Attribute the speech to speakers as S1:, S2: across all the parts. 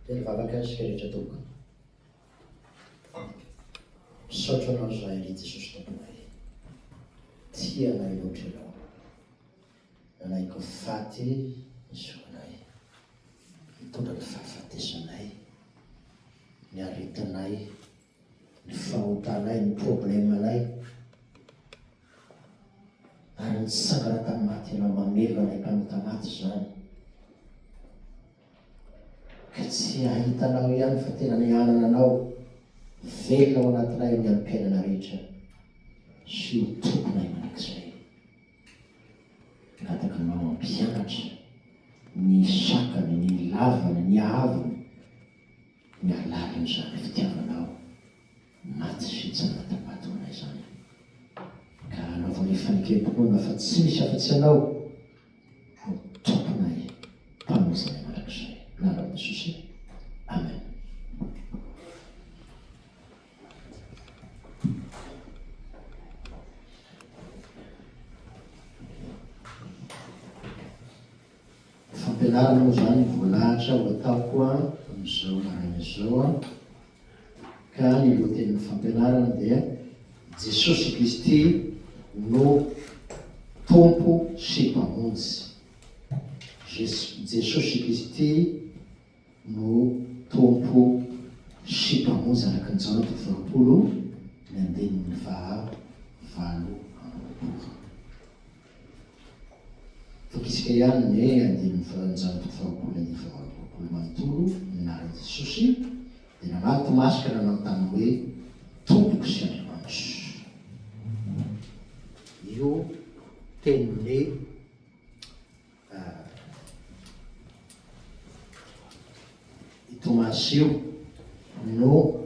S1: Dia nivavaka isika rehetra Tompoko. Misaotra Anao izahay ry Jesosy Tomponay. Tia anay loatra Ianao. Nanaiky ho faty ny soanay. Nitondra ny fahafatesanay, ny aretinay, ny fahotanay, ny problème-nay. Ary nitsangana tamin'ny maty Ianao, mamelona anay mpanota maty izany. Ka tsy hahita Anao ihany fa tena ny hanana Anao velona ao anatinay amin'ny androm-piainana rehetra sy ho Tomponay mandrakizay. Mangataka Anao hampianatra ny sakany, ny lavany, ny haavony, ny halalin'izany fitiavanao maty sy nitsangana-tamaty ho anay izany. Ka anaovana ifanekem-pinoana fa tsy misy afa-tsy Anao no Tomponay Mpamonjinay mandrakizay. Anaran'i Jesosy. Amen. Fampianarana moa izany voalahatra ho ataoko amin'izao maraina izao ka ny lohatenin'ny fampianarana dia Jesosy Kristy no Tompo sy Mpamonjy. Jesosy Kristy no Tompo sy Mpamonjy araka ny Jaona toko faharoapolo ny andininy faha 28. Vakisika ihany ny andininy faha Jaona toko faharoapolo ny andininy faha 28 manontolo ny anaran'i Jesosy dia namaly Tomasy ka nanao taminy hoe Tompoko sy Andriamanitro. Io tenin'ny I Tomasy io no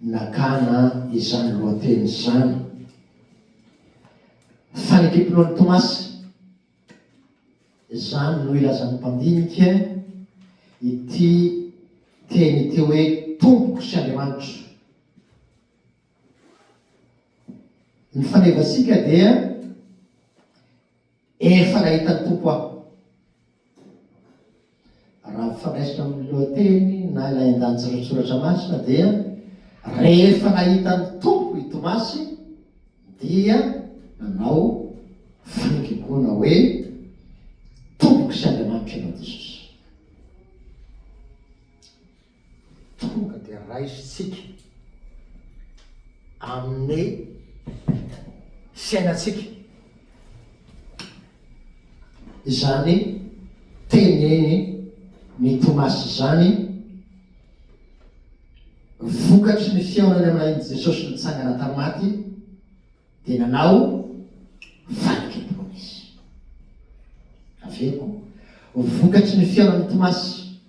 S1: nakana izany lohateny izany. Fanekem-pinoan'i Tomasy, izany no ilazan'ny mpandinika ity teny ity hoe Tompoko sy Andriamanitro. Ny fanevantsika dia efa nahita ny Tompo aho. Raha ampifandraisina amin'ny lohateny na ilay andanin-tsoratra masina dia rehefa nahita ny Tompo i Tomasy dia nanao fanekem-pinoana hoe Tompoko sy Andriamanitro ianao Jesosy. Tonga dia raisintsika amin'ny fiainantsika izany tenenin'i Tomasy izany, vokatry ny fihaonany amin'i Jesosy nitsangana tamin'ny maty dia nanao fanekempinoana izy. Averiko, vokatry ny fihaonan'i Tomasy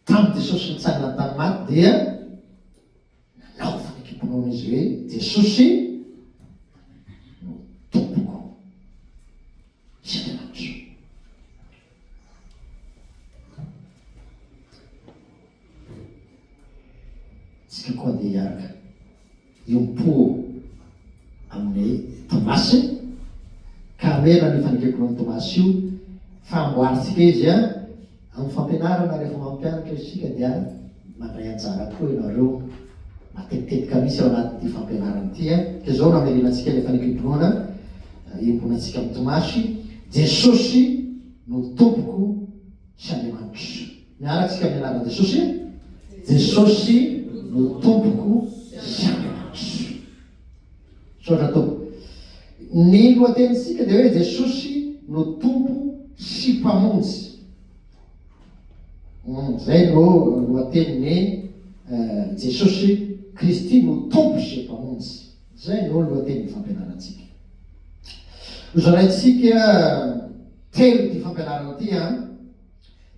S1: Tamin'i Jesosy nitsangana tamin'ny maty dia nanao fanekem-pinoana izy hoe Jesosy no Tompoko sy Andriamanitro. Tsika koa dia hiaraka hiompo amin'i Tomasy ka hamela ny fanekem-pinoan'i Tomasy io fa amboarintsika izy a amin'ny fampianarana rehefa mampianatra isika dia mandray anjara koa ianareo matetitetika mihitsy ao anatin'ity fampianarana ity a ka izao no hamerenantsika ilay fanekem-pinoana iombonantsika amin'i Tomasy Jesosy no Tompoko sy Andriamanitro. Miaraka isika amin'ny anaran'i Jesosy. Jesosy no Tompoko sy Andriamanitro. Misaotra Tompo. Ny lohatenintsika dia hoe Jesosy no Tompo sy Mpamonjy. Hmm, izay no lohatenin'ny eh, Jesosy Kristy no Tompo sy Mpamonjy. Izay no lohatenin'ny fampianarantsika. Hozaraintsika telo ity fampianarana ity an.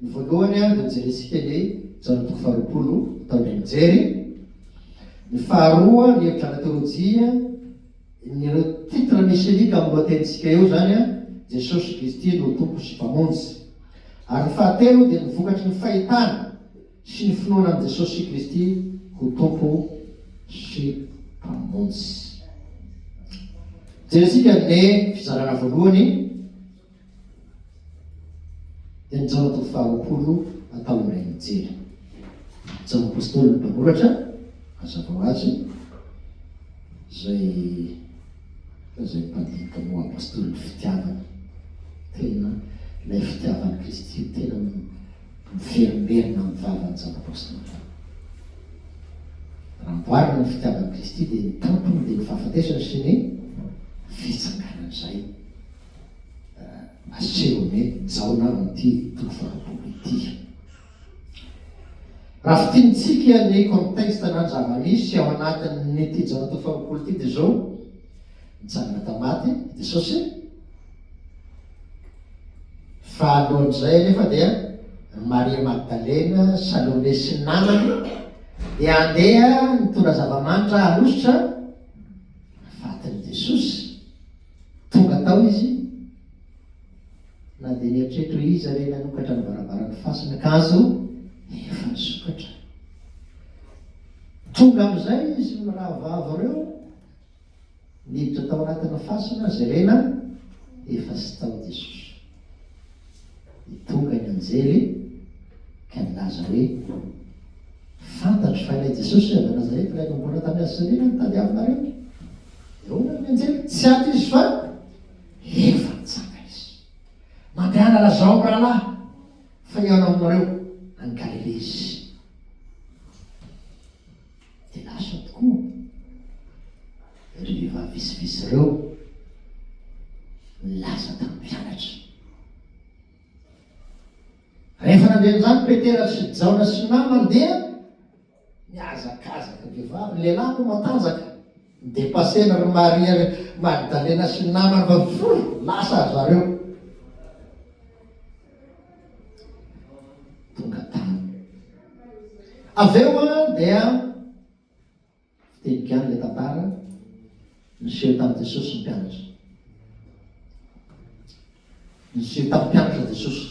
S1: Ny voalohany dia hojerentsika ny Jaona toko faharoapolo atao indray mijery. Ny faharoa ny hevitra ara-teolojia, ny ireo titre messianique amin'ny lohatenintsika eo izany an, Jesosy Kristy no Tompo sy Mpamonjy. Ary ny fahatelo dia ny vokatry ny fahitana sy ny finoana an'i Jesosy Kristy ho Tompo sy Mpamonjy. Jerentsika ny fizarana voalohany. Dia ny Jaona toko faharoapolo atao indray mijery. Jaona Apostoly no mpanoratra, mazava ho azy, izay izay mpandinika moa Apostolin'ny fitiavana. Tena ilay fitiavan'i Kristy tena miverimberina amin'ny vavan'i Jaona Apostoly. Raha amboarina ny fitiavan'i Kristy dia ny tampony dia ny fahafatesana sy ny fitsanganana izay asehon'i Jaona amin'ity toko faharoapolo ity. Raha fintinitsika ny contexte na ny zava-misy ao anatin'ity Jaona toko faharoapolo ity dia izao, nitsangana tamin'ny maty i Jesosy, fa alohan'izay anefa dia ry Maria Magdalena, Salome sy ny namany dia handeha nitondra zava-manitra hanosotra ny fatin'i Jesosy. Tonga tao izy, na dia nieritreritra hoe iza re nanokatra ny varavaran'ny fasana, kanjo efa nisokatra. Tonga amin'izay izy mirahavavy ireo, niditra tao anatin'ny fasana, jerena, efa tsy tao Jesosy. Dia tonga ny anjely ka nilaza hoe, Fantatro fa ilay Jesosy avy any Nazareta, ilay nohomboana tamin'ny hazo fijaliana no tadiavinareo. Dia hoy ny anjely, Tsy ato izy fa efa nitsangana izy. Mandehana lazao amin'ny rahalahy fa hihaona aminareo any Galilia izy. Dia lasa tokoa ireo vehivavy vitsivitsy ireo nilaza tamin'ny mpianatra. Rehefa nandre an'izany Petera sy Jaona sy ny namany dia nihazakazaka ny vehivavy, ny lehilahy moa matanjaka, ni-depasser-na ry Maria Magdalena sy ny namany fa voa, lasa ry zareo. Tonga tany. Avy eo dia fiteniko ihany ilay tantara niseho tamin'i Jesosy ny mpianatra. Niseho tamin'ny mpianatra Jesosy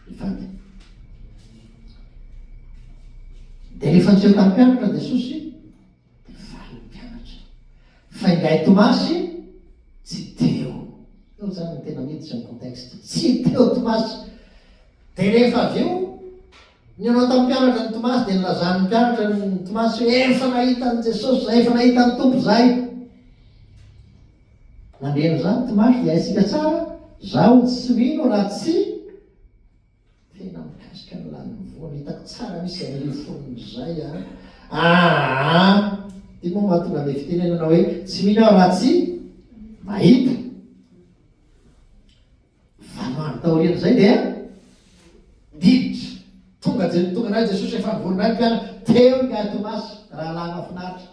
S1: nivady. Dia rehefa niseho tamin'ny mpianatra Jesosy, dia faly ny mpianatra. Fa ingahy Tomasy tsy teo. Eo izany no tena miditra ny contexte. Tsy teo Tomasy. Dia rehefa avy eo, nihaona tamin'ny mpianatra ny Tomasy, dia nilazan'ny mpianatra ny Tomasy hoe efa nahita an'i Jesosy izahay, efa nahita ny Tompo izahay. Nandre an'izany Tomasy dia haintsika tsara, zaho tsy mino raha tsy Tena mikasika ny lanin'ny voany, hitako tsara mihitsy izay nilifoniny izay an! Aa! Ity moa mahatonga an'ilay fitenenana hoe tsy mino aho raha tsy mahita. Valo andro taorian'izay dia niditra, tonga tonga indray Jesosy efa nivory indray ny mpianatra, teo ingahy Tomasy, rahalahy mahafinaritra.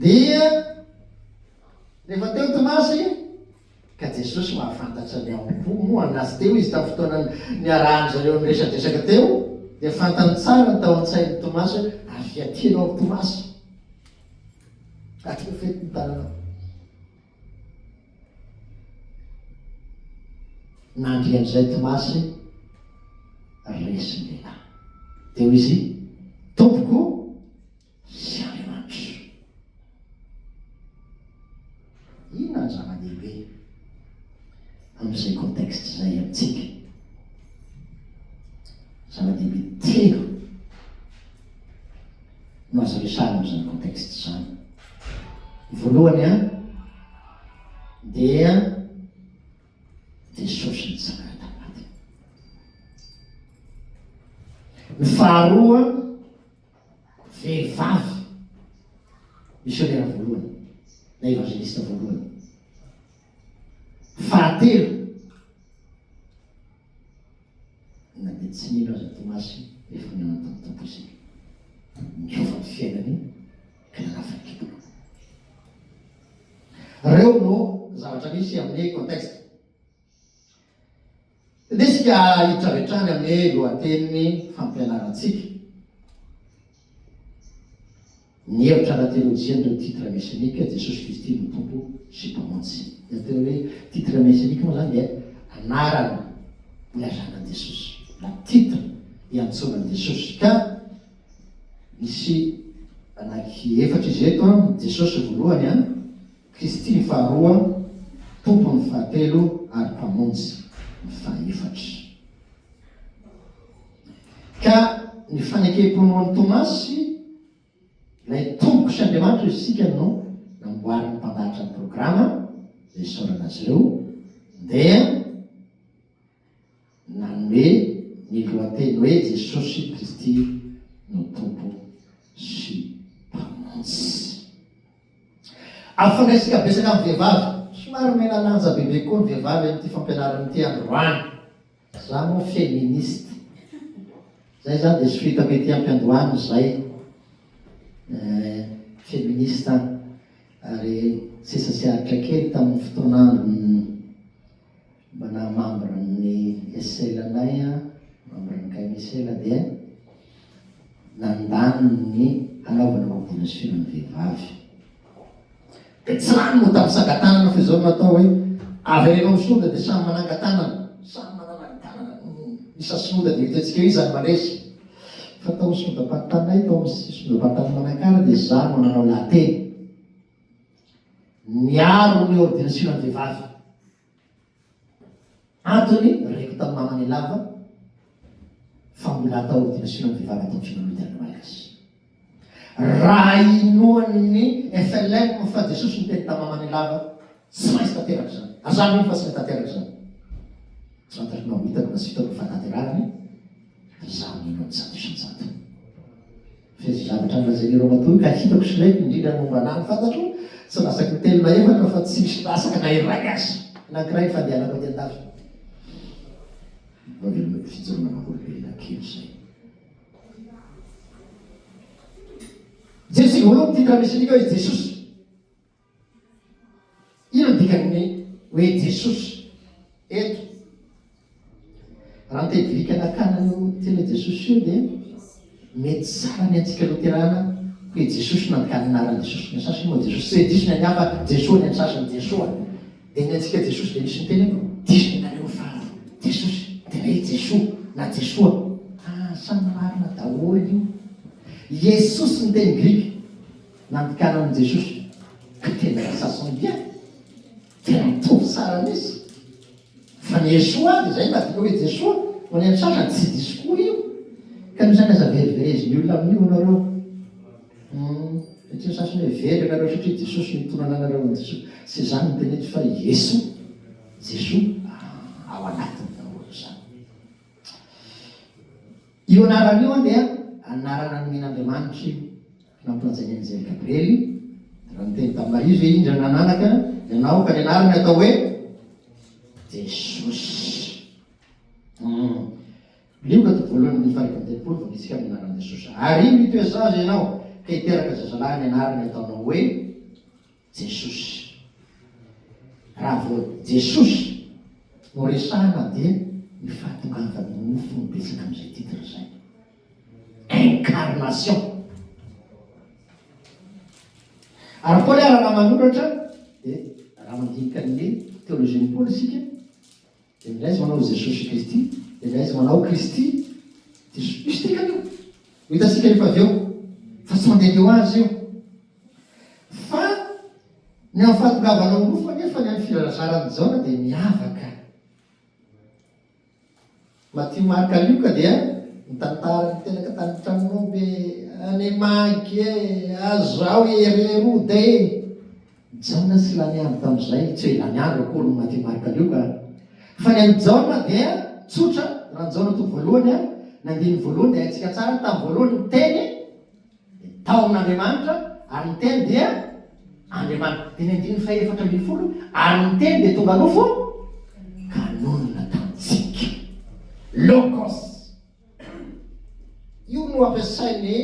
S1: Dia rehefa teo Tomasy, ka Jesosy mahafantatra ny ao am-po, moa na tsy teo izy tamin'ny fotoana niarahan-dry zareo niresadresaka teo, dia fantany tsara ny tao an-tsain'i Tomasy hoe, avia aty ianao ry Tomasy, aty fety ny tananao. Nandre an'izay Tomasy, resin'ny lehilahy. Dia hoy izy, Tompoko sy Andriamanitro. Inona ny zava-dehibe amin'izay contexte izay amintsika? Zava-dehibe telo no azo resahina amin'izany contexte izany. Ny voalohany an, dia Jesosy nitsangana tamin'ny maty. Ny faharoa, vehivavy misionera voalohany na evangelista voalohany. Fahatelo, Na dia tsy nino aza Tomasy rehefa nihaona tamin'ny Tompo izy, niova ny fiainany ka nanafy ny kibony. Ireo no zavatra misy amin'ny contexte. Ndeha isika hiditra avy hatrany amin'ny lohatenin'ny fampianarantsika. Ny hevitra ara-teolojian'ireo titre messianique, Jesosy Kristy no Tompo sy Mpamonjy. Ny atao hoe titre messianique moa izany dia anarana ilazana an'i Jesosy, na titre iantsoana an'i Jesosy. Ka misy anaky efatra izy eto, Jesosy voalohany, Kristy ny faharoa, Tompo ny fahatelo ary Mpamonjy ny fahefatra. Ka ny fanekem-pinoan'i Tomasy, ilay Tompoko sy Andriamanitro isika no namboarin'ny mpandahatra ny programa, izay isaorana azy ireo, dia nanome ny lohateny hoe Jesosy Kristy no Tompo sy Mpamonjy. Afandraisika betsaka amin'ny vehivavy. Somary omena lanja bebe koa ny vehivavy amin'ity fampianarana ity androany. Za moa feministe. Zay zany dia soritako ety ampiandohana izay. Eh, feministe aho. Ary sisa sy aritra kely tamin'ny fotoan'andro mba naha membre ny SL anay aho, membre ny KMSL dia nandany ny hanaovana ordination ny vehivavy. Dia tsy lany moa tamin'ny sangan-tanana fa izao no natao hoe avereno amin'ny soda dia samy manangan-tanana, samy manangan-tanana, isa soda dia hitantsika eo iza no mandresy. Fa tao amin'ny synodam-paritaninay, tao amin'ny synodam-paritanin'i Manakara dia izaho no nanao lahateny niaro ny ordination ny vehivavy. Antony, reko tamin'ny maman'i Lava fa mbola atao ordination ny vehivavy ato amin'ny Fiangonana Loterana Malagasy. Raha inoan'ny FLM fa Jesosy niteny tamin'i maman'i Lava, tsy maintsy tanteraka izany. Ary za mino fa tsy maintsy tanteraka izany. Tsy fantatro na ho hitako na tsy hitako ny fahatanterahany, fa za mino 100%. Fa izay zavatra nolazain'i Ramatoa io ka hitako sy reko indrindra ny momba anah no fantatro, tsy lasaky ny telo na efatra fa tsy misy lasaka na iray aza, anankiray ny fandehanako aty andafy. Vavolombelona fijoroana vavolombelona kely izay. Jesosy voalohany titre mesianique hoe Jesosy. Inona no dikan'ny hoe Jesosy eto? Raha ny teny grika nakana an'io teny hoe Jesosy io dia mety tsara ny antsika loterana hoe Jesosy no nandikana ny anaran'i Jesosy. Ny sasany moa Jesosy tsy hoe diso ny an'ny hafa, Jesoa ny an'ny sasany, Jesoa. Dia ny antsika Jesosy dia misy miteny hoe diso ny anareo fa Jesosy tena hoe Jesoa na Jesoa. Ah, samy marina daholo io. Iesos ny teny grika. Nandikana an'i Jesosy ka tena ça sonne bien, tena mitovy tsara mihitsy. Fa ny Yeshua dia izay no adika hoe Jesoa, ho an'ny sasany tsy diso koa io. Ka noho izany aza veriverezin'ny olona amin'io ianareo. Hum, satria ny sasany hoe very ianareo satria Jesosy no hitonana anareo amin'i Jesosy. Tsy izany no teneniko fa Yeshua, Jesoa, ao anatiny daholo izany. Io anarana io dia anarana nomen'Andriamanitra io. Nampilazain'ny anjely Gabriely, raha niteny tamin'i Maria izy hoe, Indro nananaka ianao, ka ny anarany atao hoe Jesosy. Hum. Lioka toko voalohany andininy faha-31, vakitsika amin'ny anaran'i Jesosy. Ary indro hitoe-zaza ianao, ka hiteraka zazalahy, ny anarany ataonao hoe Jesosy. Raha vao Jesosy no resahana dia ny fahatongavan'ny nofo no betsaka amin'izay titre izay. Incarnation. Ary Paoly ary raha manoratra dia raha mandinika ny teolojian'i Paoly isika dia indray izy manao Jesosy Kristy, dia indray izy manao Kristy Jesosy. Misy dikany io. Ho hitantsika rehefa avy eo fa tsy mandehandeha ho azy io. Fa ny amin'ny fahatongavana ho nofo anefa ny amin'ny filalazaran'i Jaona dia miavaka. Matio, Marka, Lioka dia mitantara ny teraka tany tranon'omby any Magy e, azao i Heroda e. Jaona tsy lany andro tamin'izay, tsy hoe lany andro akory ny Matio, Marka, Lioka a. Fa ny an'i Jaona dia tsotra, raha ny Jaona toko voalohany a, ny andininy voalohany dia haintsika tsara, tamin'ny voalohany ny teny dia tao amin'Andriamanitra ary ny Teny dia Andriamanitra. Dia ny andininy faha-14, ary ny Teny dia tonga nofo ka nonina tamintsika. Logos. Io no ampiasain'ny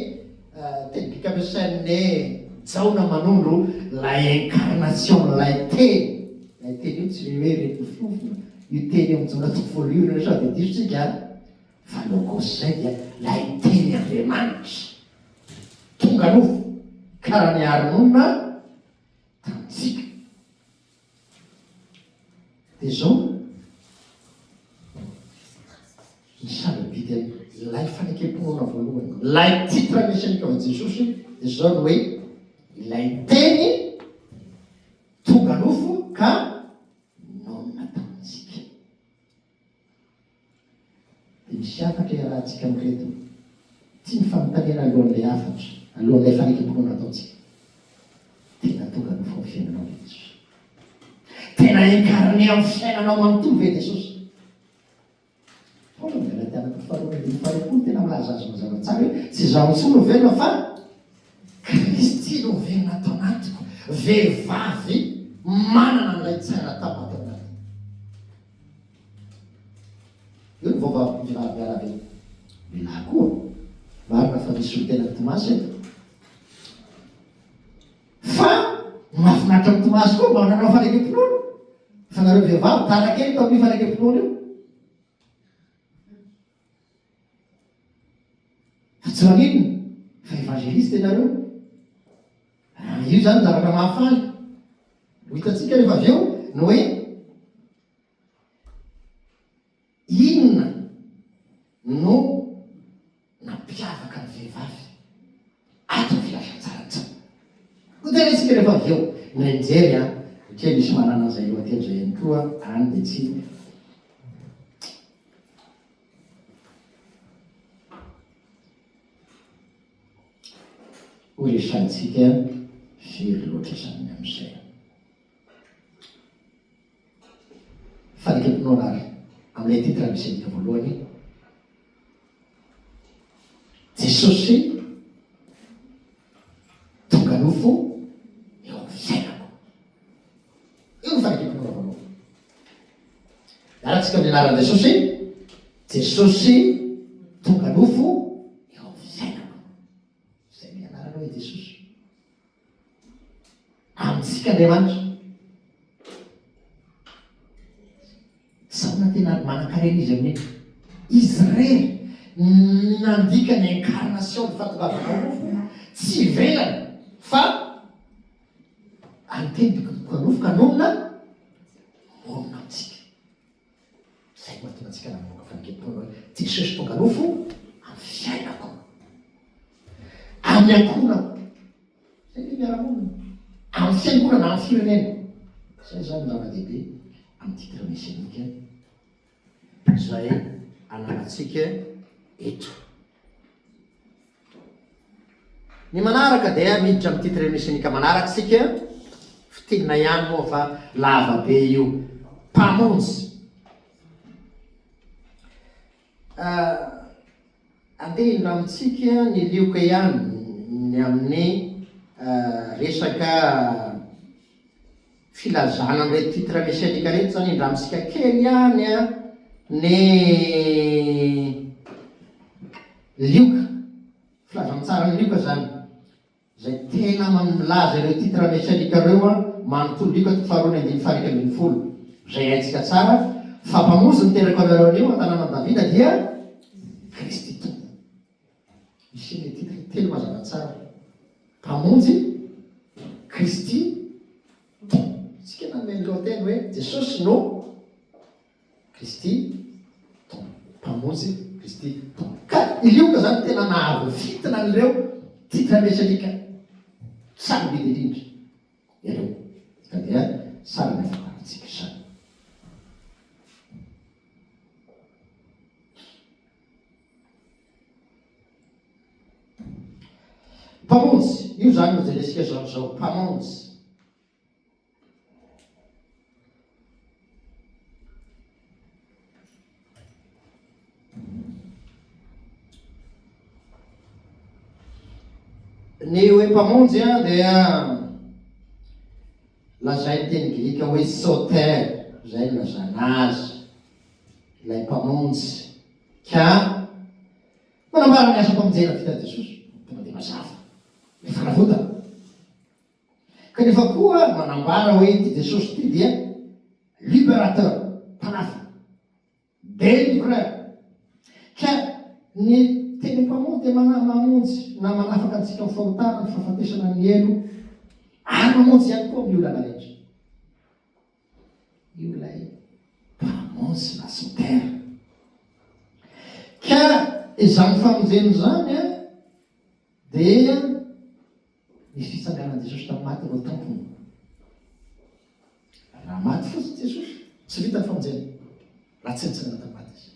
S1: teny grika ampiasain'ny Jaona manondro ilay incarnation, ilay Teny. Ilay Teny io tsy hoe renifofonina. Io Teny eo amin'ny Jaona toko voalohany io, sao dia diso tsika. Fa logos izay dia ilay teny Andriamanitra tonga nofo ka raha niary-nonina tamintsika. Dia izao ny sarobidy amin'ilay fanekem-pinoana voalohany, ilay titre mesianique ao Jesosy, dia izao ny hoe ilay teny tonga nofo ka. Misy hafatra iarahantsika amin'ireto. Ity ny fanontaniana alohan'ilay hafatra, alohan'ilay fanekem-pinoana ataontsika. Tena tonga nofo amin'ny fiainanao ve Jesosy? Tena incarné amin'ny fiainanao manontolo ve Jesosy? Paoly amin'ny Galatiana toko faharoa andininy faharoapolo tena milaza azy mazava tsara hoe tsy izaho intsony no velona fa Kristy no velona ato anatiko. Vehivavy manana an'ilay tsara tao ato anatiny. Io ny vaovao vehivavy miara-be lehilahy koa. Marina fa misy solontenan'i Tomasy eto. Fa ny mahafinaritra amin'i Tomasy koa mba nanao fanekem-pinoana. Fa nareo vehivavy tara kely tamin'io fanekem-pinoana io. Fa tsy maninona fa evangeliste ianareo. Ah, io izany zavatra mahafaly. Ho hitantsika rehefa avy eo ny hoe Inona no nampiavaka ny vehivavy ato amin'ny filazantsaran'i Jaona? Ho jerentsika rehefa avy eo. Indray mijery an, ok misy manana an'izay lohateny izay ihany koa any dia tsy ho resahintsika firy loatra izany ny amin'izay. Fanekempinoana ary amin'ilay titre misy endrika voalohany, Jesosy tonga nofo eo amin'ny fiainako. Io no fanekempinoana voalohany. Miaratsika amin'ny anaran'i Jesosy, Jesosy tonga nofo eo amin'ny fiainako. Izay ny anarana hoe Jesosy. Amintsika Andriamanitra. Jaona tena manan-karena izy amin'iny. Izy irery nandika ny incarnation ny fahatongavana ao nofo, tsy ivelany fa any teny tonga nofo ka nonina monina amintsika. Izay no mahatonga antsika namoaka fanekem-pinoana hoe Jesosy tonga nofo amin'ny fiainako, amin'ny ankohonako. Izay ilay miara-monina, amin'ny fiangonana, amin'ny firenena. Izay izany no zava-dehibe amin'ny titre messianique izay ananantsika eto. Ny manaraka dia miditra amin'ny titre messianique manaraka isika, fintinina ihany moa fa lava be io. Mpamonjy. Andeha hindramintsika ny lioka ihany ny amin'ny resaka filazana an'ireto titre messianique ireto izany, hindramintsika kely ihany ny Lioka, filazantsaran'i Lioka izany, izay tena milaza ireo titre messianique ireo manontolo, Lioka toko faharoa ny andininy faha-11, izay haintsika tsara fa Mpamonjy niteraka anareo anio an-tanànan'i Davida dia Kristy Tompo. Misy ny titre telo mazava tsara, Mpamonjy, Kristy Tompo. Isika nanome ny lohateny hoe Jesosy no Kristy Tompo. Mpamonjy Kristy Tompo. Ka i Lioka izany tena nahavoafintina an'ireo titre mesianika sarobidy indrindra ireo. Ka dia tsara ny ahafantarantsika izany. Mpamonjy, io izany no jerentsika izao amin'izao, Mpamonjy. Ny hoe mpamonjy dia lazain'ny teny grika hoe soter, izay no lazana azy, ilay mpamonjy. Ka manambara ny asam-pamonjena vitan'i Jesosy, tonga dia mazava, ny fanavotana. Kanefa koa manambara hoe ity Jesosy ity dia liberateur, mpanafina, delivreur. Ka ny teny mpamonjy dia mamonjy na manafaka antsika amin'ny fahotana, ny fahafatesana, ny helo, ary mamonjy ihany koa amin'ny olana rehetra. Io ilay mpamonjy na sauveur. Ka izany famonjena izany dia Ny fitsanganan'i Jesosy tamin'ny maty no tampony. Raha maty fotsiny Jesosy, tsy vita ny famonjena, raha tsy nitsangana tamin'ny maty Izy.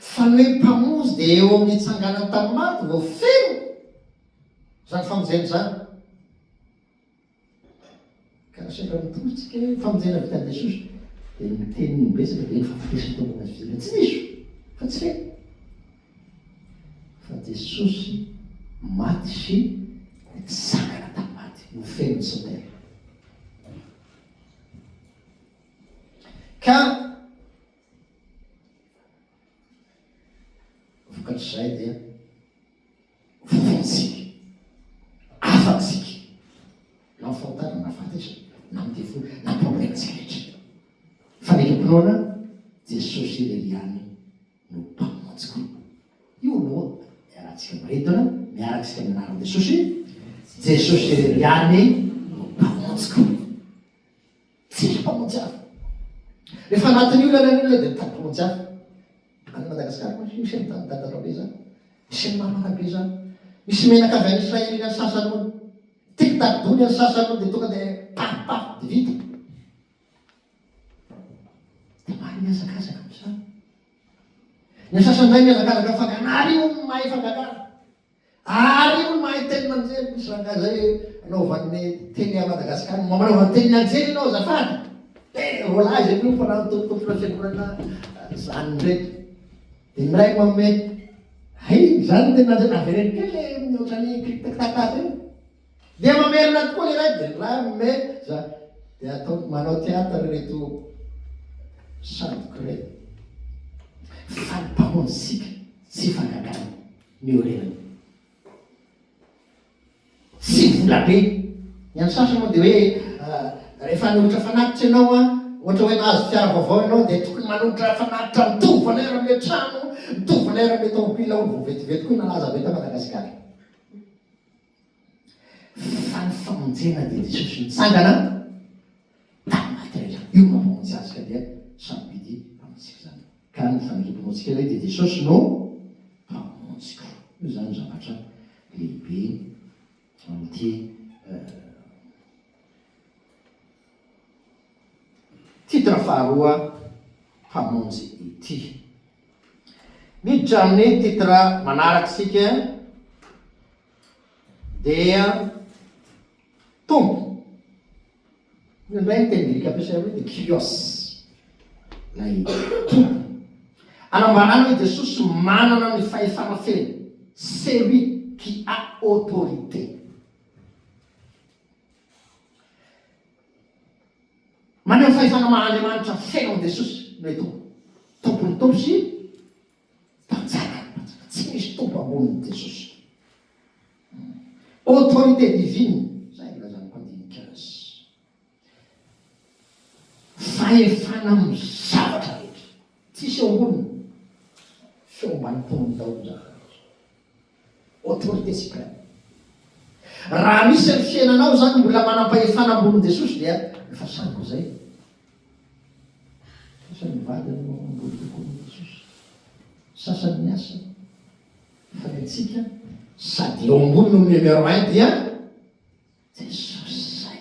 S1: Fa ny hoe Mpamonjy dia eo amin'ny nitsanganany tamin'ny maty vao feno izany famonjena izany. Ka raha sendra mitory tsika hoe famonjena vitan'i Jesosy dia ny teny no betsaka dia ny fahafatesana tao ambony hazofijaliana. Tsy diso fa tsy feno. Fa Jesosy maty sy nitsangana tamin'ny maty no feno ny Sotera. Ka vokatr'izay dia Voavonjy isika, afaka isika, na amin'ny fahotana, na fahafatesana, na amin'ny devoly, na amin'ny problemantsika rehetra. Fanekempinoana, Jesosy irery ihany no Mpamonjiko. Io no iarahantsika miredona, miaraka isika amin'ny anaran'i Jesosy, Jesosy irery ihany no Mpamonjiko. Tsisy mpamonjy hafa. Rehefa anatin'ny olana ny olona dia mitady mpamonjy hafa. Any Madagasikara mantsy misy an'izany dadarabe izany, misy an'i Mamarabe izany, misy menaka avy any Israely iny any sasany hono, tic tac dony any sasany hono dia tonga dia paf paf dia vita. Dia maro mihazakazaka amin'izany. Ny sasany indray mihazakazaka amin'ny fakana ary io mahay fangakana. Ary io no mahay tenin'anjely, misy rangahy zay anaovan'ny teny à Madagascar, manaovany tenin'anjely ianao azafady, eh roalahy zay mio mpanano tompotompona fiangonana zany ndreto, de ny ray manome, hay zany ny tenin'anjely, avereno kely le ohatran'ny kiktaktak io, dia mamerina tokoa le ray, de ny ray manome za, de atao manao théâtre reto sandoka reto, fa ny mpamonjy-tsika tsy fangagana. miorenana. Tsy vola be. Ny an'ny sasany moa dia hoe rehefa hanolotra fanatitra ianao an, ohatra hoe nahazo fiara vaovao ianao dia tokony manolotra fanatitra mitovy valeur amin'ilay trano, mitovy valeur amin'ilay tomobile hono vao vetivety koa nalaza be tao Madagasikara. Fa ny famonjena dia Jesosy nitsangana tamin'ny maty rehetra. Io no mampamonjy azy ka dia sarobidy amintsika izany. Ka ny fanekempontsika hoe dia Jesosy no Mpamonjiko. Io izany zavatra lehibe amin'ity titre faharoa Mpamonjy ity. Miditra amin'ny titre manaraka isika dia Tompo. Indraindray ny teny grika ampiasaina hoe dia kyrios, ilay Tompo. Anambarana hoe Jesosy manana ny fahefana feno, celui qui a autorité. Maneho fahefana maha Andriamanitra feno an'i Jesosy ny hoe Tompo. Tompon'ny tompo sy Mpanjakan'ny mpanjaka. Tsy misy tompo ambonin'i Jesosy. Autorité divine, izay no ilazan'ny mpandinika azy. Fahefana amin'ny zavatra rehetra. Tsisy eo amboniny, fa eo ambany tongony daholo ny zavatra rehetra. Autorité suprême. Raha misy amin'ny fiainanao izany mbola manam-pahefana ambonin'i Jesosy dia efa sandoka izay. Sasany ny vadiny no ambony kokoa noho Jesosy. Sasany ny asany. Fa ny antsika sady eo ambony no numéro un dia Jesosy izay.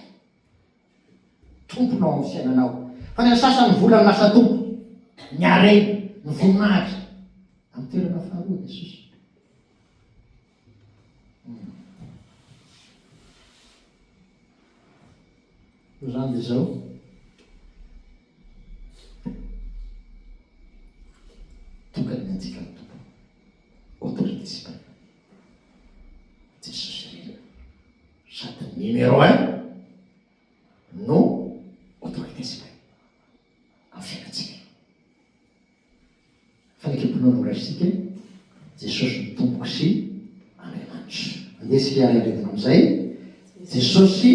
S1: Tomponao amin'ny fiainanao. Fa ny an'ny sasany vola no lasa tompo. Ny harena, ny voninahitra. Amin'ny toerana faharoa Jesosy. Noho izany dia izao. Tokana ny antsika ny Tompo. Autorité suprême. Jesosy irery. Sady numéro un no autorité suprême amin'ny fiainantsika. Fanekempinoana ho raisintsika, Jesosy no Tompoko sy Andriamanitro. Andeha isika hiara-hiredona amin'izay, Jesosy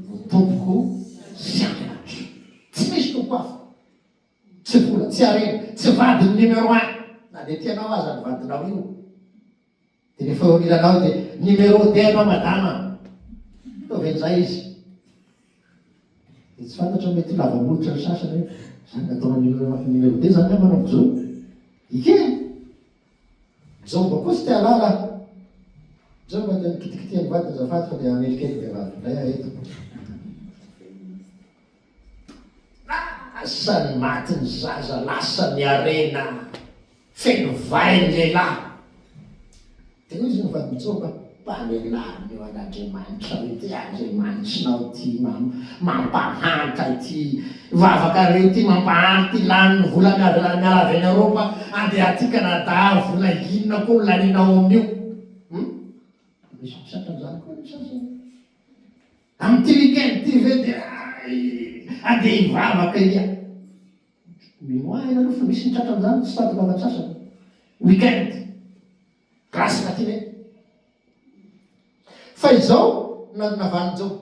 S1: no Tompoko sy Andriamanitro. Tsy misy tompo hafa. Tsy vola, tsy harena, tsy vadin'ny numéro un, na dia tianao aza ny vadinao io. Dia rehefa eo anilanao dia numéro deux ianao madama. Ataovy an'izay izy. Dia tsy fantatra mety ho lava molotra ny sasany hoe zany nataonao numéro deux zany angamba manomboka izao. Ike! Jomba koa tsy te halala. Jomba dia mikitikitihan'ny vadiny azafady fa dia hamelokely vehivavy indray aho eto. Lasa ny maty ny zaza, lasa ny harena. Feno vay ny lehilahy. Dia hoy izy ny vadin'i Joba, Mba lehilahy io an'Andriamanitra ity Andriamanitrinao ity mampahantra ity vavakareo ity mampahantra ity lany ny vola miala avy any Eoropa andeha aty Canada vola inona koa no lanianao amin'io? Hum? Misy mitratra an'izany koa ny sasany. Amin'ity week-end ity ve dia andeha hivavaka iha? Mino ahy ianareo fa misy ny tratra an'izany tsy fahatongavan-tsasany. Week-end. Grasse matinée. Fa izao no navalin'i Joba.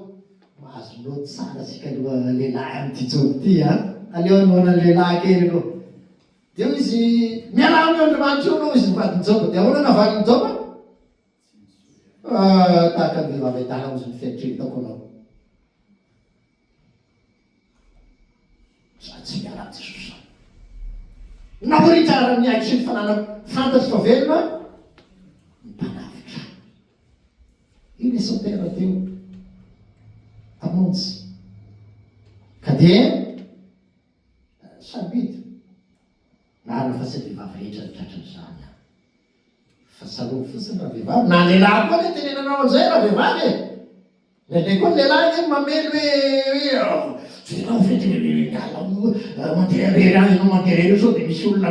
S1: Mahazo note tsara tsika aloha lehilahy amin'ity Joba ity an. Aleo hanohana ny lehilahy kely aloha. Dia hoy izy, mialà amin'io Andriamanitra io aloha izy nivadin'i Joba. Dia ahoana navalin'i Joba? Ah, tahaka ny vehivavy adala hozy ny fieritreretako anao. Za tsy miala amin'i Jesosy zany. Naoritra ary ny aiko sy ny fananako, fantatro fa velona ny mpanavotra ahy. Io le sautera teo, mpamonjy. Ka dia sarobidy. Marina fa tsy ny vehivavy rehetra no tratran'izany an. Fa tsarovy fotsiny raha vehivavy, na lehilahy koa anie tenenanao an'izay raha vehivavy e! Indraindray koa ny lehilahy anie mamely hoe hoe tsy ianao ve dia miala mandeha irery any ianao mandeha irery eo sao dia misy olona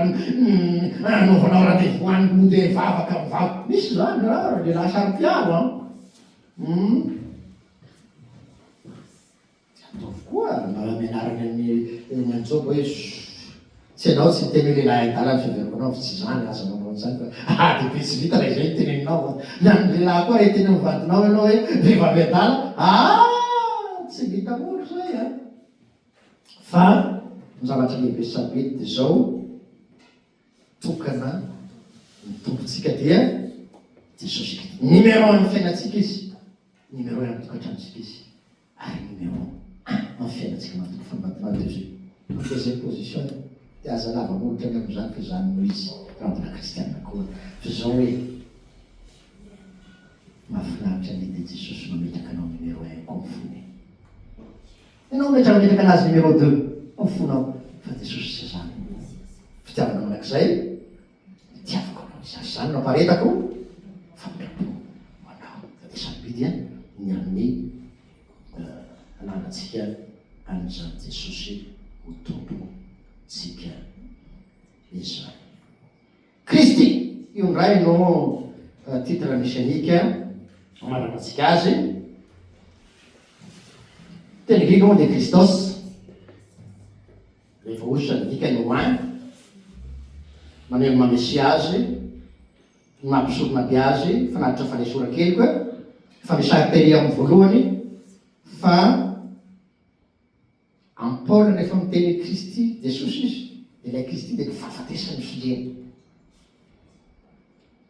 S1: anaovanao rendez-vous any mody hivavaka mivavaka. Misy izany raha lehilahy saro-piaro an! Hum. Tsy ataovy koa mba amianarany an'i ny an'i Joba hoe tsy ianao tsy niteny hoe lehilahy adala ny fiheverako anao fa tsy izany aza manao an'izany fa ady be tsy vita raha izay no teneninao an! Ny an'ny lehilahy koa raha hiteny amin'ny vadinao ianao hoe vehivavy adala ah! tsy vita mora izay an! Fa ny zavatra lehibe sy sarobidy dia izao tokana ny Tompontsika dia Jesosy Kristy. Numéro un ny fiainantsika Izy, numéro un amin'ny tokantranontsika Izy. Ary numéro un amin'ny fiainantsika matoky fa matinao deuxième en deuxième position dia aza lava molotra ny amin'izany fa izany no izy raha mbola kristianina koa fa izao hoe mahafinaritra anie dia Jesosy mametraka anao numéro un koa amin'ny fony ianao metra mametraka anazy numéro deux amin'ny fonao fa Jesosy tsy izany fitiavana mandrakizay Itiavako anao izany, izany no aparetako famindram-po ho anao. Dia sarobidy ny amin'ny ananantsika an'izany Jesosy ho Tompontsika izany. Kristy! Io indray no titre messianique amaranantsika azy. Teny grika moa dia Christos. Rehefa hosotra ny dikany ho any, maneho ny maha Mesia Azy, ny maha mpisorona be Azy, fanatitra fanesoran-keloka, fa misy sary tery amin'ny voalohany fa amin'i Paoly rehefa miteny hoe Kristy, Jesosy izy, dia ilay Kristy dia ny fahafatesany fihena.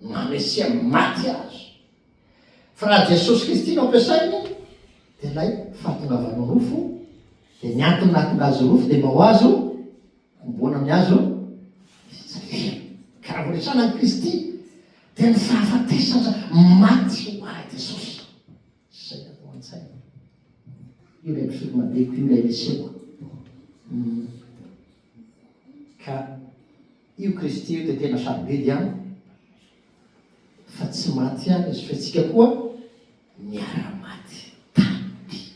S1: Ny maha Mesia maty Azy. Fa raha Jesosy Kristy no ampiasainy dia ilay fahatongavany ho nofo, dia ny antony nahatonga azy ho nofo dia mba ho azo homboana amin'ny hazo fijaliana. Ka raha vao resahana an'i Kristy dia ny fahafatesana maty ho ahy Jesosy. Izay no atao an-tsaina. Io ilay mpisoronabeko, io ilay Mesiako. Ka io Kristy io dia tena sarobidy an. Fa tsy maty ihany izy fa isika koa niara-maty taminy.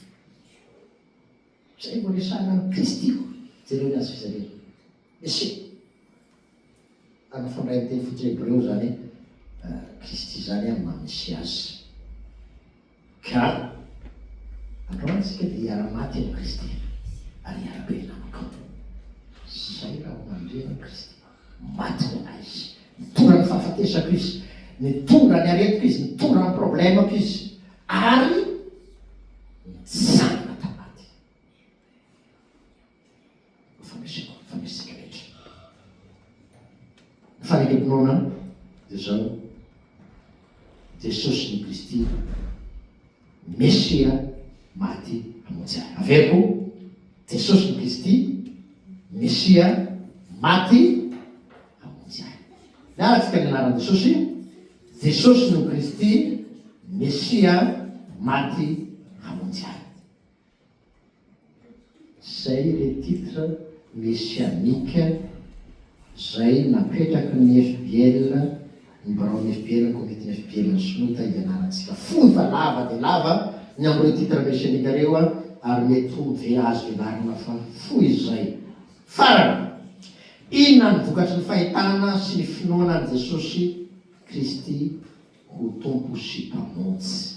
S1: Izay vao resahina an'i Kristy koa. Jereo ny hazo fijaliana. Mesia. Ary mifandray amin'ny teny fototra hebreo izany Kristy izany amin'ny maha Mesia azy. Ka androany isika dia hiara-maty amin'i Kristy ary hiara-belona aminy koa. Izay raha vao mandre an'i Kristy. Maty ho ahy izy. Nitondra ny fahafatesako izy. Nitondra ny aretiko izy. Nitondra ny problemako izy. Ary nitsangana tamin'ny maty. Ho faneseko, fanesika rehetra. Ny fanekempinoana dia izao, Jesosy no Kristy, Mesia maty hamonjy ahy. Averiko, Jesosy no Kristy, Mesia maty hamonjy ahy. Miara-tsika ny anaran'i Jesosy, Jesosy no Kristy, Mesia maty hamonjy ahy. Zay le titre messianique. Izay napetraky ny FBL, ny biraon'ny FBL, ny komitin'ny FBL ny sinoa ta hianarantsika fohy fa lava dia lava ny amin'ireo titre messianique ireo ary mety ho ve azo velarina fa fohy izay. Farany, inona ny vokatry ny fahitana sy ny finoana an'i Jesosy Kristy ho Tompo sy Mpamonjy?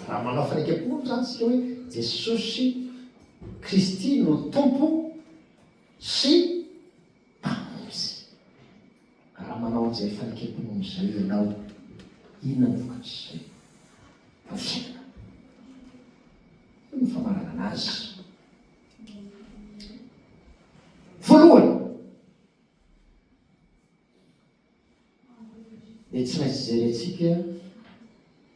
S1: Raha manao fanekem-pinoana izany isika hoe Jesosy Kristy no Tompo sy Mpamonjy. Raha manao an'izay fanekem-pinoana izay ianao, inona no vokatr'izay amin'ny fiainanao? Io no famaranana azy. Voalohany, dia tsy maintsy jerentsika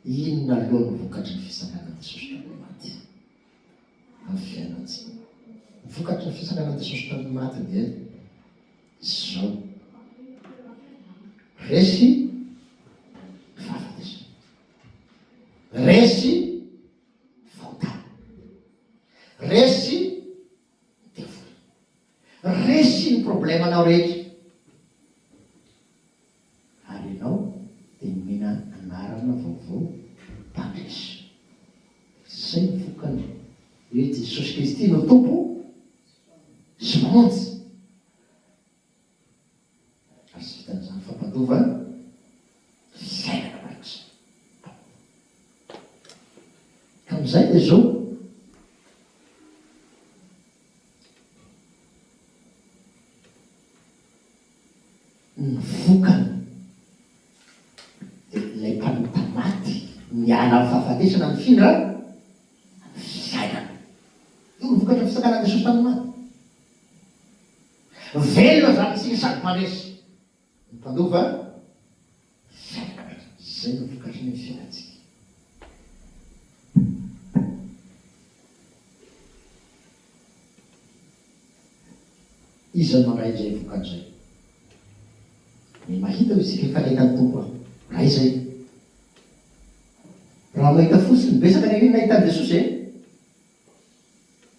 S1: inona aloha no vokatry ny fitsanganan'i Jesosy tamin'ny maty amin'ny fiainantsika. Ny vokatry ny fitsanganan'i Jesosy tamin'ny maty dia izao, resy ny fahafatesana, resy ny fahotana, resy ny devoly. Resy ny problemanao rehetra ary ianao dia nomena anarana vaovao mpandresy. Izay ny vokany hoe Jesosy Kristy no Tompo sy Mpamonjy. Ary tsy vitan'izany fa mpandova fiainana mandrakizay. Ka amin'izay dia izao. Ny vokany dia ilay mpanota maty miala amin'ny fahafatesana mifindra amin'ny fiainana. Io no vokatry ny fitsanganan'i Jesosy tamin'ny maty. Velona izany isika sady mpandresy. Ny mpandova fiainana. Izay no vokatry ny fiainantsika. Iza no mandray izay vokany izay? Ny mahita hoy isika efa nahita ny Tompo aho. Raha izay. Raha mahita fotsiny, betsaka ny an'iny nahita an'i Jesosy e!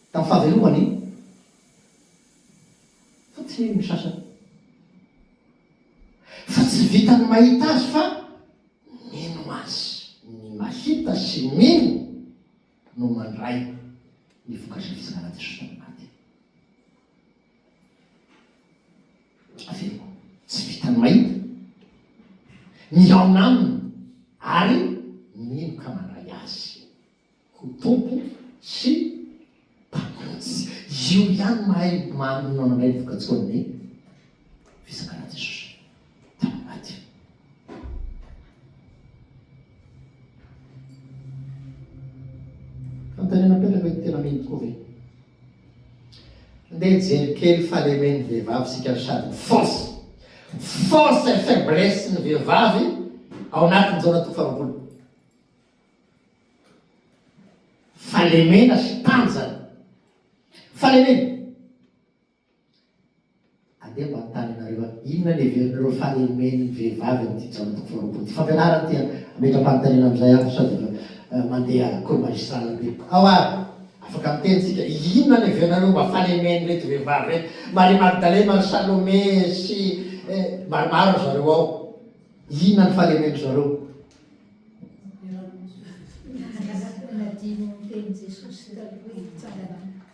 S1: Tamin'ny fahavelomany. Fa tsy nino ny sasany. Fa tsy vitan'ny mahita azy fa mino azy. Ny mahita sy mino no mandray ny vokatry ny fitsanganan'i Jesosy tamin'ny maty. Averiko, tsy vitan'ny mahita, mihaona aminy ary mino ka mandray azy. Ho Tompo sy Mpamonjy. Io ihany mahay manana mandray ny vokatsoan'ny fitsanganan'i Jesosy tamin'ny maty. Fanontaniana apetraka hoe tena mino tokoa ve? Ndeha hijery kely fahalemen'ny vehivavy isika sady ny force, force et faiblesse ny vehivavy ao anatin'ny Jaona toko faharoapolo. Fahalemena sy tanjany. Fahalemena. Andeha mba hanontany anareo aho, inona ny heverinareo fahalemen'ny vehivavy amin'ity Jaona toko faharoapolo ity? Fampianarana ity an, hametra-panontaniana amin'izay aho sady efa mandeha cours magistral be. Ao ary, afaka miteny tsika, inona ny heverinareo mba fahalemen'ireto vehivavy ireto? Maria Magdalena, Maria Salome sy maromaro ry zareo ao. Inona ny fahalemen-dry zareo?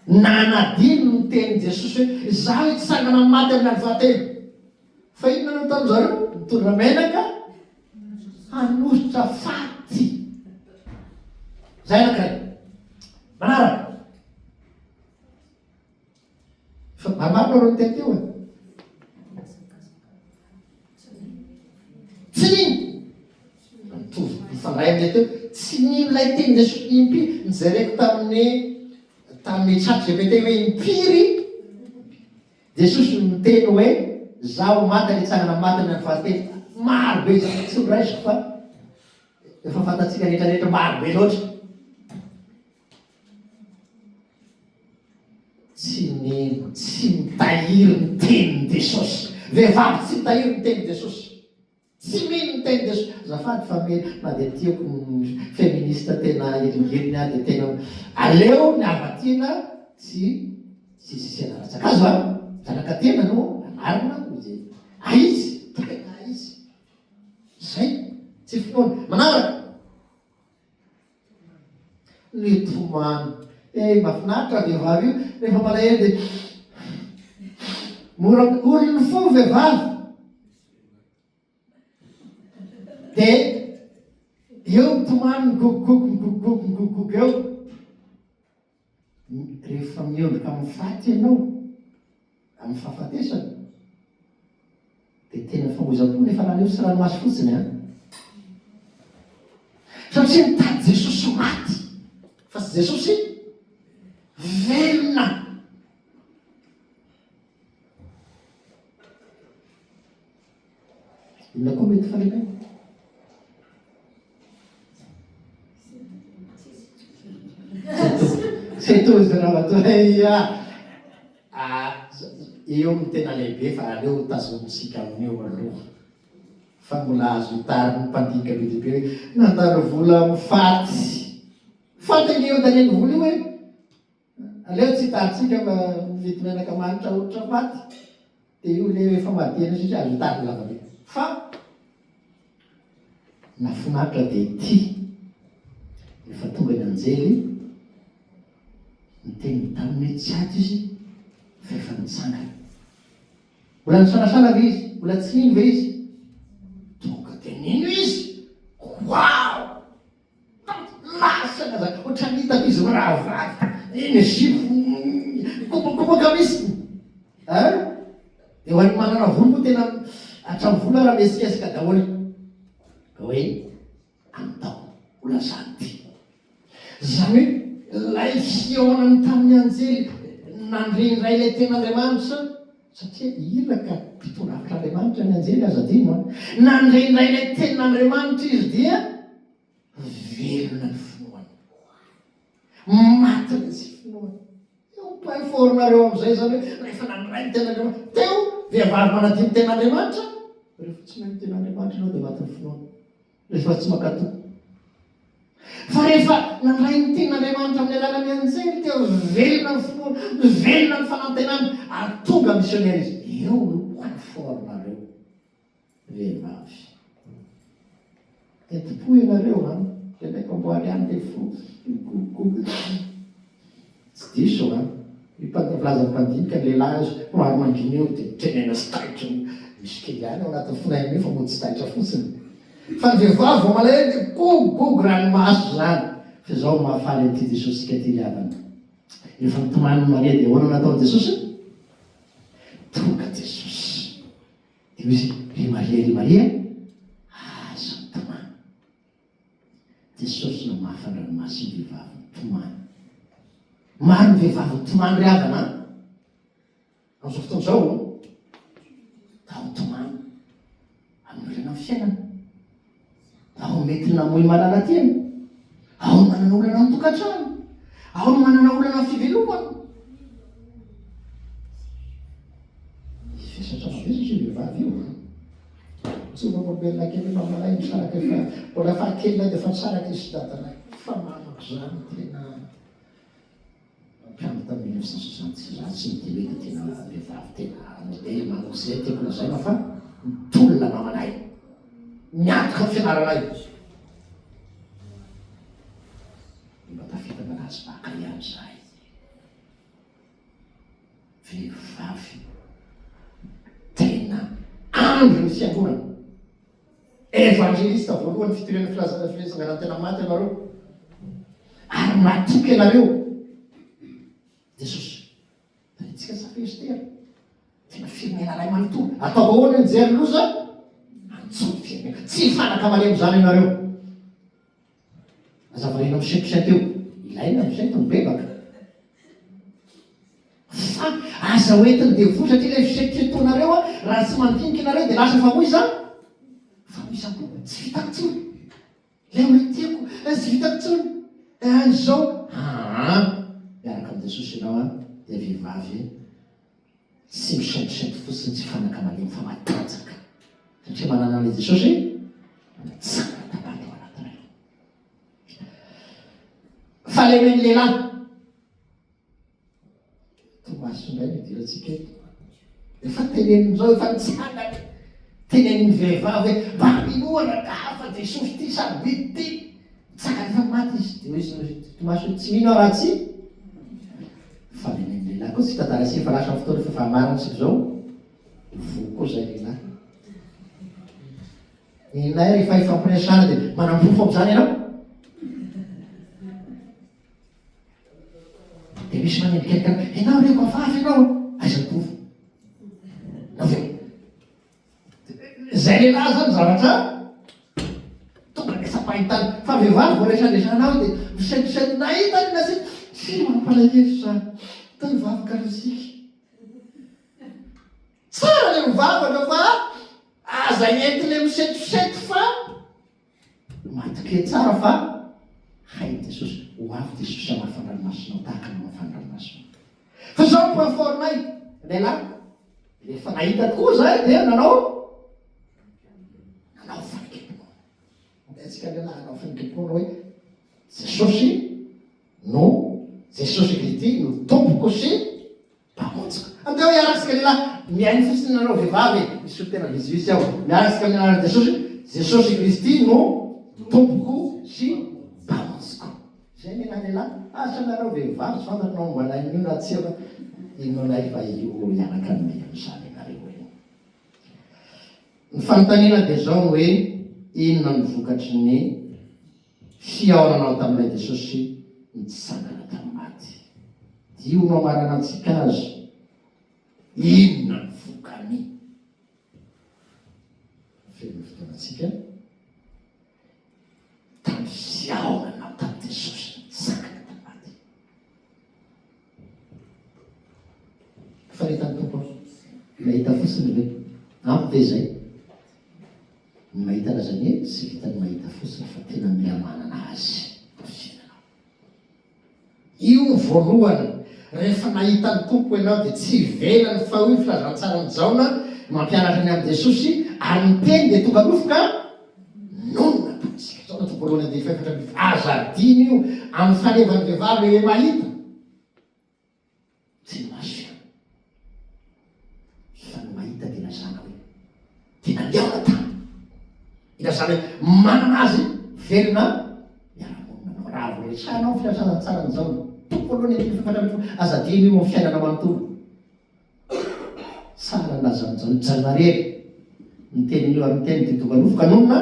S1: Nanadino ny tenin'i Jesosy hoe, Izaho hitsangana amin'ny maty amin'ny andro fahatelo. Fa inona no nataon-dry zareo? Nitondra menaka hanosotra faty. Izay anankiray. Manaraka. Fa maromaro nareo niteny teo e. Tsy nino. Mitovy mifandray amin'ilay teo. Tsy nino ilay teny Jesosy impiry. Nijereko tamin'ny tamin'ny chat GPT hoe impiry Jesosy no niteny hoe zaho maty ary hitsangana maty amin'ny andro fahatelo. Maro be izany. Tsy noraisiko fa efa fantatsika rehetra rehetra maro be loatra. Tsy mino, tsy mitahiry ny tenin'i Jesosy. Vehivavy tsy mitahiry ny tenin'i Jesosy. Tsy mino ny tenin'i Jesosy. Azafady fa me, na dia tiako ny feministe tena hiringiriny aho dia tena aleo ny havatiana tsy tsy sisihana rantsan-kazo a! Zanak'Atena no anarako. Manaraka. Nitomany. Eh, mahafinaritra vehivavy io, rehefa malahelo dia mora olon'ny fo vehivavy. Dia eo mitomany migogogogo migogogogo migogogogo eo. Rehefa miondrika amin'ny faty ianao, amin'ny fahafatesana, dia tena famoizam-po nefa lany eo tsy ranomaso fotsiny an! Satria mitady Jesosy maty fa tsy Jesosy velona. Inona koa mety fahalemena? Tsy tojo ramatoa ia. Ah, io no tena lehibe fa aleo tazomintsika amin'io aloha. Fa mbola azo itarin'ny mpandinika be dia be hoe nandany vola amin'ny faty. Faty ange io andaniany vola io e. Aleo tsy hitarintsika fa mividy menaka manitra hoditra faty dia io le efa madihana sisa azo hitarina lava be. Fa nafinaritra dia ity rehefa tonga ny anjely niteny taminy hoe tsy ato izy fa efa nitsangana. Mbola nisalasala ve izy? Mbola tsy nino ve izy? Tonga dia nino izy! Wow! Lasa ny aza ohatran'ny hitako izy mirahavavy iny zipo mikopakopaka mihitsy hein dia ho an'ny manana volo moa tena hatramin'ny volo ara mihesikesika daholo ka hoe andao ho lazany ity izany hoe ilay fihaonany tamin'ny anjely nandre indray ilay tenin'Andriamanitra satria iraka mpitondra hafatr'Andriamanitra ny anjely aza adino an nandre indray ilay tenin'Andriamanitra izy dia Velona ny finoana. Maty ny tsy finoana. Eo point fort nareo amin'izay izany hoe rehefa nandray ny ten'Andriamanitra. Teo vehivavy manadino ny ten'Andriamanitra, rehefa tsy mahay ny ten'Andriamanitra ianao dia maty ny finoana. Rehefa tsy mankatò. Fa rehefa nandray ny tenin'Andriamanitra amin'ny alalan'ny anjely teo velona ny finoana, velona ny fanantenana ary tonga missionnaire izy. Eo no point fort nareo. Vehivavy. Entim-po ianareo an! Teneniko amboary ihany le fo migogogogo. Tsy diso an! Io filazan'ny mpandinika ny lehilahy azy somary mangina io dia tenena sy taitra misy kely ihany ao anatin'ny fonay amin'io fa mody tsy taitra fotsiny. Fa ny vehivavy vao malahelo dia gogogogo ranomaso izany. Fa izao no mahafaly an'ity Jesosy-tsika ity ry havana. Rehefa nitomany Maria dia ahoana no nataon'i Jesosy? Tonga Jesosy. Dia hoy izy, Ry Maria, ry Maria, aza mitomany. Jesosy namafa ny ranomasin'ny vehivavy nitomany. Maro ny vehivavy mitomany ry havana an! Amin'izao fotoana izao, tao mitomany amin'ny olana amin'ny fiainana. Ao mety namoy malala tiana, ao ny manana olana amin'ny tokantrano, ao ny manana olana amin'ny fivelomana. Vesatra mavesatra io vehivavy io an. Tsy vavolombelona kely mamanay nisaraka efa mbola fahakelinay dia efa nisaraka izy sy dadanay. Fa mamako izany tena. Mpampianatra tamin'ny 1966, za tsy miteny hoe dia tena vehivavy tena modely manao izay tiako lazaina fa mitolona mamanay, miantoka ny fianaranay. Dia mba tafita mba nahazo baka ihany izahay. Vehivavy tena andry ny fiangonana. Evangelista voalohany fitoriana filazana fitsanganan'ny tena maty ianareo ary matoky ianareo Jesosy. Tsika sa Estera. Tena firenena iray manontolo. Ataovy ahoana ny jery loza? Antsoy ny firenena. Tsy hifanaka malemy izany ianareo. Aza variana misentosento eo. Ilaina ny misento, mibebaka. Fa aza hoentin'ny devoly satria ilay fisentosentoanareo a, raha tsy mandinika ianareo dia lasa famoiza, famoizam-po. Tsy vitako intsony. Ilay olona tiako, tsy vitako intsony. Izao, aa, miaraka amin'i Jesosy ianao a, dia vehivavy tsy misentosento fotsiny, tsy fanaka malemy fa matanjaka. Satria manana an'ilay Jesosy mitsangana tambany ao anatinareo. Fahalemen'ny lehilahy. Tomasy indray no idirantsika eto. Efa tenenin'izao, efa nitsangana. Tenenin'ny vehivavy hoe, mba minoa rangaha fa Jesosy ity sarobidy ity. Nitsangana efa maty izy. Dia hoy izy Tomasy hoe, tsy mino aho raha tsy fa nenen'ny lehilahy koa tsy tantara sy efa lasa ny fotoana fa efa marina isika izao. Voa koa izay lehilahy. Nenay rehefa ifampiresahana dia manamporofo amin'izany ianao? Dia misy manendrikendrika anao, ianao reko hafahafa ianao, aiza ny porofo? Avy eo. Izay lehilahy zany zavatra tonga dia tsapain-tany. Fa vehivavy vao resadresanao dia misentisento nahita ny nasiana. Tsy mampalahelo izany. Toy ny vavaka aloha isika. Tsara le mivavaka fa aza entina misentosento fa matokia tsara fa hain'i Jesosy. Ho avy Jesosy hamafa ny ranomasinao tahaka ny namafany ny ranomasina. Fa izao ny point fort-nay, lehilahy, rehefa nahita tokoa izahay dia nanao nanao fanekem-pinoana. Andeha antsika lehilahy hanao fanekem-pinoana hoe Jesosy no Jesosy Kristy no Tompoko sy Mpamonjy. Andeha hiaraka isika lehilahy, mihaino fotsiny nareo vehivavy e, misy solontena vitsivitsy ao. Miaraka isika amin'ny anaran'i Jesosy, Jesosy Kristy no Tompoko sy Mpamonjiko. Izay ny anah lehilahy, asa nareo vehivavy tsy fantatro na momba anay an'io na tsia fa inoanay fa io hiaraka aminay amin'izany ianareo io. Ny fanontaniana dia izao ny hoe inona no vokatry ny Fihaonanao tamin'ilay Jesosy nitsangana tamin'ny maty. Io no amaranantsika azy. Inona ny vokany? Feno ny fotoanantsika tamin'ny fihaonanao tamin'i Jesosy nitsangana tamin'ny maty. Fa nahita ny Tompo aho. Nahita fotsiny ve? Ampy ve izay? Ny mahita azy anie tsy vitan'ny mahita fotsiny fa tena mila manana azy amin'ny fiainanao. Io ny voalohany, rehefa nahita ny Tompo ianao dia tsy ivelany fa hoy ny filazantsaran'i Jaona mampianatra ny amin'i Jesosy ary ny teny dia tonga nofo ka nonina tamintsika. Jaona toko voalohany andininy faha-14. Aza adino io amin'ny fanevan'ny vehivavy le hoe mahita. Tsy ny maso ihany fa ny mahita dia ilazana hoe tena nihaona taminy. Ilazana hoe manana azy velona miara-monina anao. Raha vao resahanao ny filazantsara an'i Jaona, toko voalohany andininy faha-14, aza adino io amin'ny fiainana manontolo. Tsara ny lazan'i Jaona, Jaona irery ny tenin'io ary ny teniny dia tonga nofo ka nonina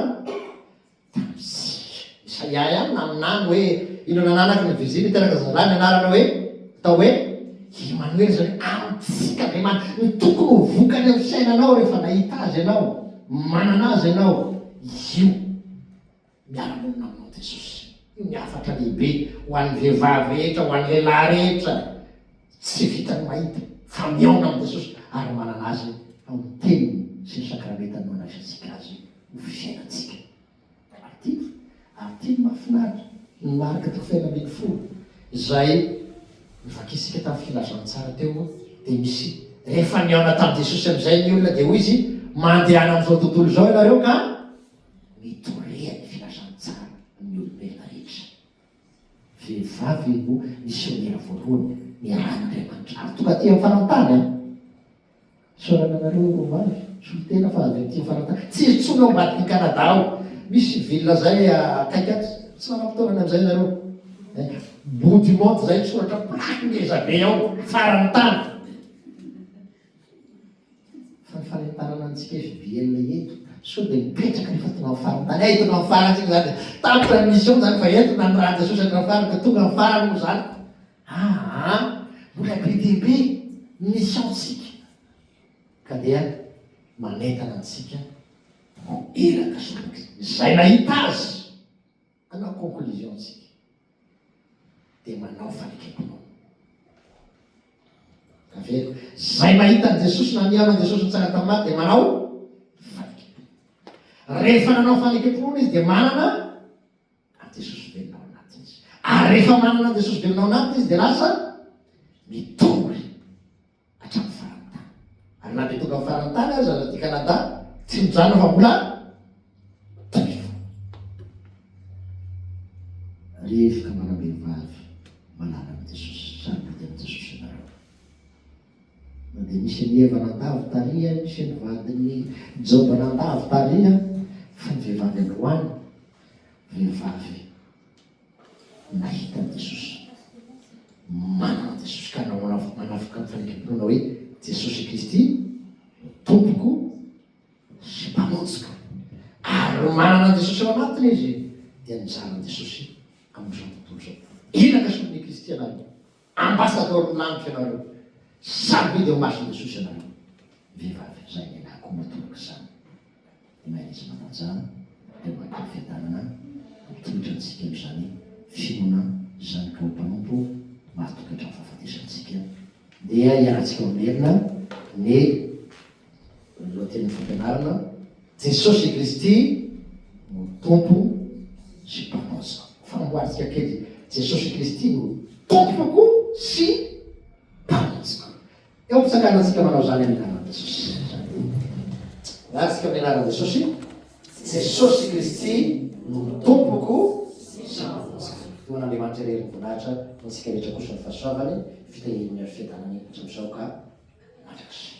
S1: Tamintsika. Isaia ihany naminany hoe inona nananaky ny viziana hiteraka zazalahy ny anarana hoe atao hoe Imanoela izany hoe amintsika Andriamanitra. Ny tokony ho vokany amin'ny fiainanao rehefa nahita azy ianao, manana azy ianao, io miara-monina aminao Jesosy. Io ny hafatra lehibe ho an'ny vehivavy rehetra, ho an'ny lehilahy rehetra. Tsy vitan'ny mahita fa mihaona amin'i Jesosy ary manana azy ao amin'ny teniny sy ny sakramentany no andraisantsika azy ho fiainantsika. Ary tiako, ary tiako mahafinaritra ny Marka toko fahenina 16 izay novakintsika tamin'ny filazantsara teo dia misy rehefa nihaona tamin'i Jesosy amin'izay ny olona dia hoy izy mandehana amin'izao tontolo izao ianareo ka mitoria ny filazantsara amin'ny olombelona rehetra. Vehivavy no misionera voalohany niarahan'Andriamanitra ary tonga aty amin'ny faran-tany an! Isaorana anareo roavavy, solontena fa avy aty amin'ny faran-tany. Tsy izy intsony ao ambadiky Canada ao. Misy ville zay akaiky ato, tsy manam-potoana any amin'izay nareo. Bout du monde zay misoratra plaque ngeza be ao, faran'ny tany. Fa ny fanentanana antsika FBL eto, sao dia mipetraka rehefa tonga amin'ny farany tany, hay tonga amin'ny farany tsika zany dia tapitra ny mission zany fa eto na ny rà Jesosy hatramin'ny farany ka tonga amin'ny farany moa zany. Aa mbola be dia be ny mission tsika ka dia manentana antsika ho iraka solontsika. Izay nahita azy hanao conclusion tsika dia manao fanekem-pinoana. Averiko, izay mahita an'i Jesosy na mihaona an'i Jesosy nitsangana tamin'ny maty dia manao fanekem-pinoana. Rehefa nanao fanekem-pinoana izy dia manana an'i Jesosy velona ao anatiny izy. Ary rehefa manana an'i Jesosy velona ao anatiny izy dia lasa mitory hatramin'ny faran'ny tany. Ary na dia tonga amin'ny faran'ny tany aza aty Canada, tsy mijanona fa mbola mitory foana. Rehefa manam-behivavy malala an'i Jesosy, sarobidy amin'i Jesosy ianareo. Na dia misy anie. ny Eva nandavo tary a, nisy ny vadin'i Joba nandavo tary a, fa ny vehivavy androany, vehivavy nahita an'i Jesosy, manana an'i Jesosy ka manavoka ny fanekempinoana hoe Jesosy Kristy no Tompoko sy Mpamonjiko. Ary manana an'i Jesosy ao anatiny izy dia nizara an'i Jesosy amin'izao tontolo izao. Iraka solon'i Kristy ianareo. Ambasadaoron'ny lanitra ianareo. Sarobidy eo imason'i Jesosy ianareo. Vehivavy izay lehilahy koa matoraka izany. Dia mahereza manaja dia mankany fiadanana mitolotra antsika amin'izany finoana izany ka ho mpanompo mahatoky hatramin'ny fahafatesantsika. Dia hiarahantsika mamerina ny Lohatenin'ny fampianarana, Jesosy Kristy no Tompo sy Mpamonjy. Fanamboarantsika kely, Jesosy Kristy no Tompoko sy Mpamonjiko. Eo am-pitsanganantsika manao izany amin'ny anaran'i Jesosy. Laharintsika amin'ny anaran'i Jesosy, Jesosy Kristy no Tompoko sy Mpamonjiko. Ho an'Andriamanitra irery ny voninahitra, ho antsika rehetra kosa ny fahasoavany, fitahiany ary fiadanany hatramin'izao ka mandrakizay.